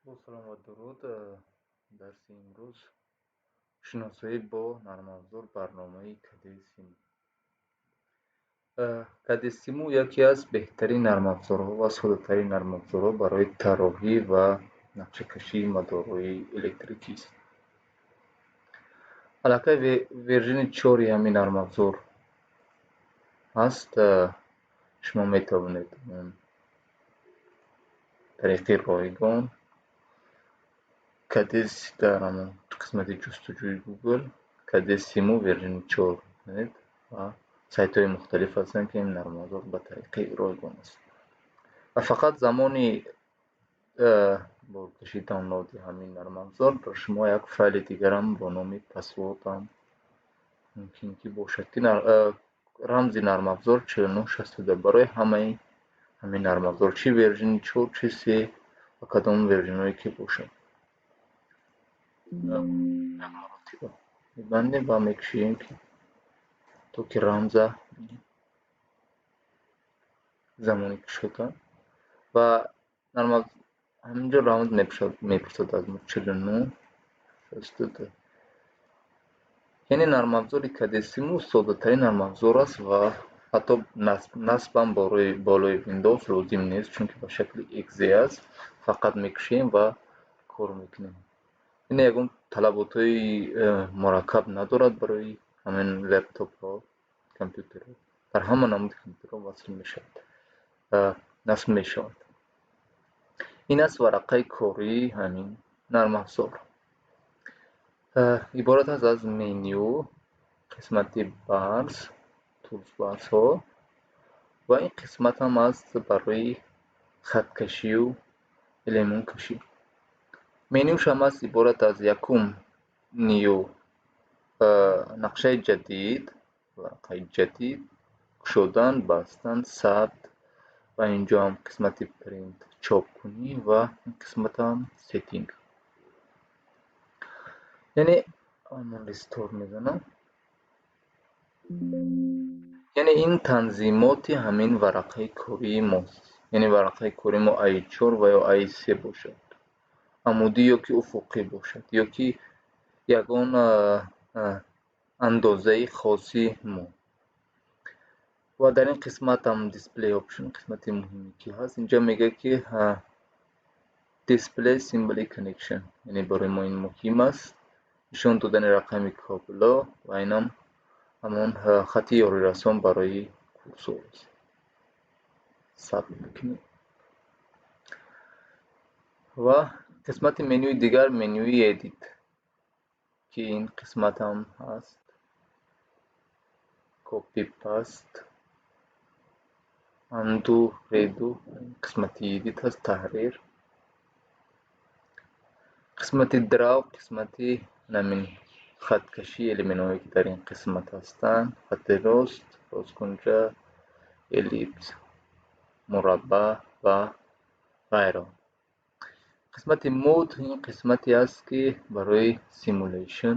Бо салом ва дуруд. Дарси имрӯз шиносоӣ бо нармафзор барномаи KDE Simo. KDE Simo яке аз беҳтарин нармафзорҳо ва соддатарин нармафзорҳо барои тарроҳӣ ва нақшакашии мадорҳои электрикист. Аллакай version и 4-и ҳамин нармафзор ҳаст. Шумо метавонед тариқи ройгон KDE дар ҳамон қисмати ҷустуҷӯи Google KDE Simo version 4 кунед ва сайтҳои мухталиф ҳастанд, ки ин нармафзор ба тариқи ройгон аст. Ва фақат замони боркаши download и ҳамин нармафзор шумо як файли дигарам бо номи password ам мумкин ки бошад, ки рамзи нармафзор 4962 барои ҳамаи ҳамин нармафзор, чӣ version и 4, чӣ 3 ва кадом version ҳое ки бошад. Як маротиба мебандем ва мекушоем, ки то ки рамза замони кушодан ва ҳаминҷо рамз мепурсад аз мо: 4962. Яъне нармафзори KDE Simo соддатарин нармафзор аст ва ҳатто насбам болои Windows лозим нест, чунки ба шакли exe аст, фақат мекушоем ва кор мекунем. Ин ягон талаботҳои мураккаб надорад барои ҳамин лэптопҳо, компютерҳо. Дар ҳама намуди компютерҳо васл мешавад, насб мешавад. Ин аст варақаи кории ҳамин нармафзор. Иборат аст аз меню, қисмати bars, toolbars ҳо ва ин қисмат ҳам аст барои хаткашию элемонткашӣ. Менюш ҳам аст иборат аз якум new, нақшаи ҷадид, варақаи ҷадид, кушодан, бастан, сабт ва инҷо ҳам қисмати print, чопкунӣ ва ин қисматам setting. Яъне ман restore мезанам. Яъне ин танзимоти ҳамин варақаи кории мост. Яъне варақаи кории мо A4 ва ё A3 бошад, амудӣ ё ки уфуқӣ бошад, ё ки ягон андозаи хоси мо. Ва дар ин қисматам display option, қисмати муҳиме ки ҳаст, инҷа мегӯяд, ки display symbol connection, яъне барои мо ин муҳим аст, нишон додани рақами каблҳо ва инам ҳамон хати ёрирасон барои курсор аст. Сабт мекунем. Ва қисмати менюи дигар, менюи edit, ки ин қисматам ҳаст. Copy, paste, undo, redo, қисмати edit ҳаст, таҳрир. Қисмати draw, қисмати ҳамин хаткашии элементҳое, ки дар ин қисмат ҳастанд, хати рост, росткунҷа, эллипс, мураббаъ ва ғайра. Қисмати mode ин қисмате аст, ки барои simulation,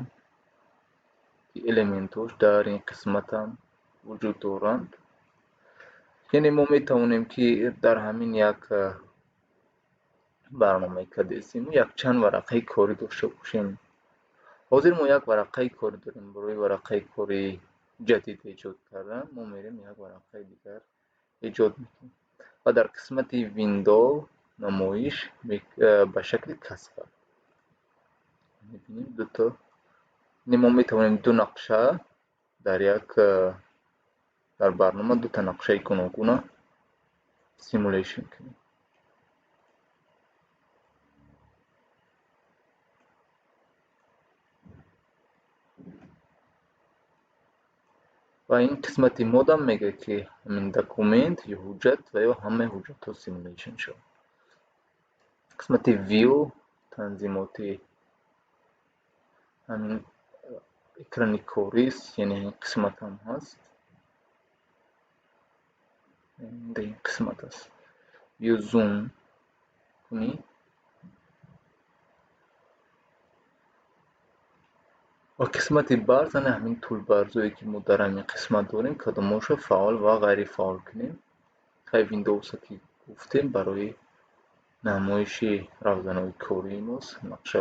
ки элементҳош дар ин қисматам вуҷуд доранд. Яъне мо метавонем, ки дар ҳамин як барномаи KDE Simo якчанд варақаи корӣ дошта бошем. Ҳозир мо як варақаи корӣ дорем. Барои варақаи кории ҷадид эҷод кардан мо мерем, як варақаи дигар эҷод мекунем ва дар қисмати window, намоиш ба шакли каскад мебинем дуто. Яъне мо метавонем ду нақша дар як дар барнома дута нақшаи гуногуна simulation кунем. Ва ин қисмати mode ам мегӯяд, ки ҳамин документ ё ҳуҷҷат ва ё ҳамаи ҳуҷҷатҳо simulation шавад. Қисмати view, танзимоти ҳамин экрани корист, яъне ин қисматам ҳаст. Дар ин қисмат аст. View, zoom кунӣ. Ва қисмати bars, ана ҳамин toolbars ое, ки мо дар ҳамин қисмат дорем, кадомҳошро фаъол ва ғайрифаъол кунем. Хай, Windows ки гуфтем, барои Намоиши равзанаҳои кории мост, нақша,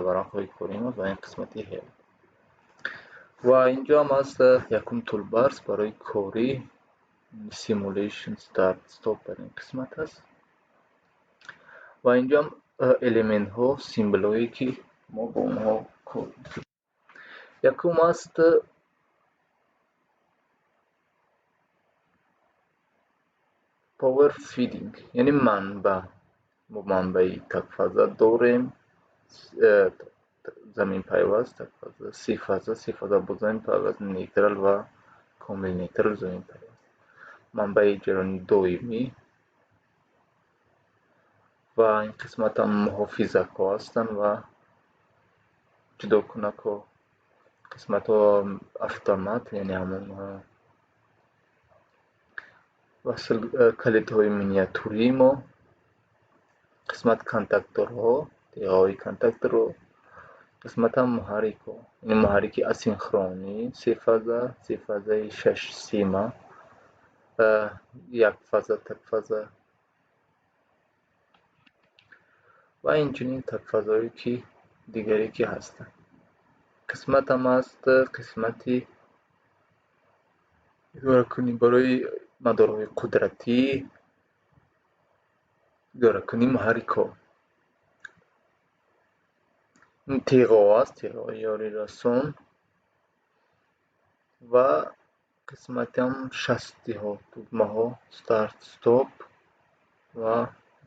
варақҳои кории мост ва ин қисмати Help. Ва инҷо ҳам аст якум toolbars барои корӣ, simulation, start, stop дар ин қисмат аст. Ва инҷо ҳам элементҳо, символҳое, ки мо бо онҳо кор мекунем. Якум аст power feeding, яъне манбаъ. Мо манбаи такфаза дорем, заминпайваст, такфаза, сефаза, сефаза бо заминпайваст, нейтрал ва комил нейтрал заминпайваст. Манбаи ҷараёни доимӣ ва ин қисмат ҳам муҳофизакҳо ҳастанд ва ҷудокунакҳо. Қисматҳо автомат, яъне ҳамон васл, калидҳои миниатюрии мо, қисмат контакторҳо, теғаҳои контакторро, қисмат ҳам муҳаррикҳо, яъне муҳаррики асинхронӣ, сефаза, сефазаи шашсима, якфаза, такфаза ва инчунин такфазаҳое, ки дигаре ки ҳастанд. Қисмат ҳам аст қисмати идоракунӣ барои мадорҳои қудратӣ, идоракунии муҳаррикҳо. Ин теғаҳо аст, теғаҳои ёрирасон ва қисмати ҳам шастиҳо, тугмаҳо, старт, стоп ва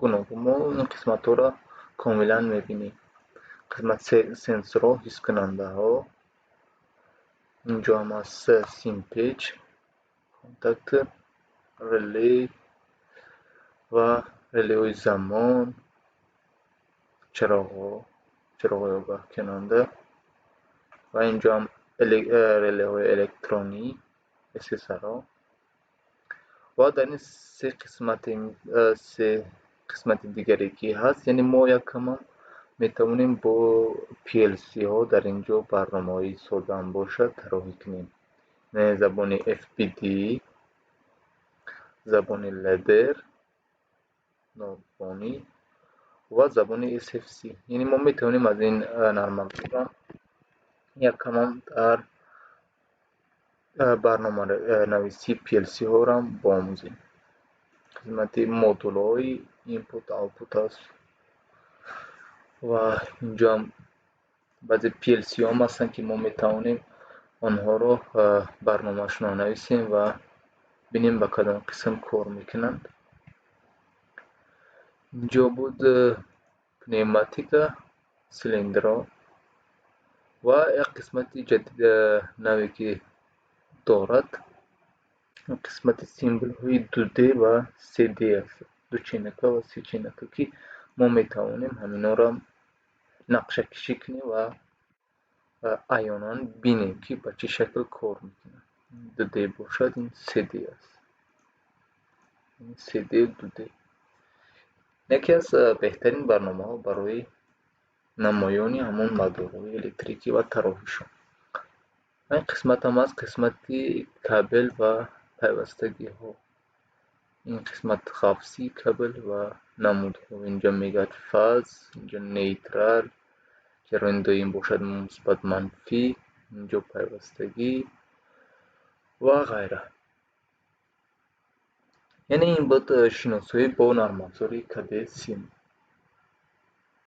гуногун. Мо ин қисматҳоро комилан мебинем. Қисмат сенсорҳо, ҳискунандаҳо. Инҷо ҳам аст симпеч, контактор, реле ва релеҳои замон, чароғҳо, чароғҳои огаҳкунанда ва инҷо ҳам релеҳои электронӣ, SSR-ҳо. Ва дар ин се қисмати, се қисмати дигаре ки ҳаст, яъне мо якамам метавонем бо PLC-ҳо дар ин ҷо барномаҳои содаам бошад тарроҳӣ кунем. Яъне забони FPD, забони ladder, норбонӣ ва забони SFC. Яъне мо метавонем аз ин нармафзорам якамам дар барноманависии PLC-ҳоро биомӯзем. Қисмати модулҳои input, output аст ва инҷо ҳам баъзе PLC-ҳо ҳам ҳастанд, ки мо метавонем онҳоро барномаашонро нависем ва бинем, ба кадом қисм кор мекунанд. Инҷо буд пневматика, цилиндрҳо ва як қисмати ҷадид, наве ки дорад, қисмати символҳои 2D ва 3D аст. Дучинака ва сечинака, ки мо метавонем ҳаминҳоро нақшакашӣ кунем ва аёнан бинем, ки ба чӣ шакл кор мекунад. 2D бошад, ин 3D аст. 3D, 2D. Яке аз беҳтарин барномаҳо барои намоёни ҳамон мадорҳои электрикӣ ва тарроҳишон. Ин қисмат ҳам аст қисмати кабел ва пайвастагиҳо. Ин қисмат ғафсии кабел ва намудҳо. Инҷо мегӯяд фаз, инҷо нейтрал, ҷараёни доим бошад мусбат, манфӣ, инҷо пайвастагӣ ва ғайра. Яъне ин буд шиносоӣ бо нармафзори KD Sim.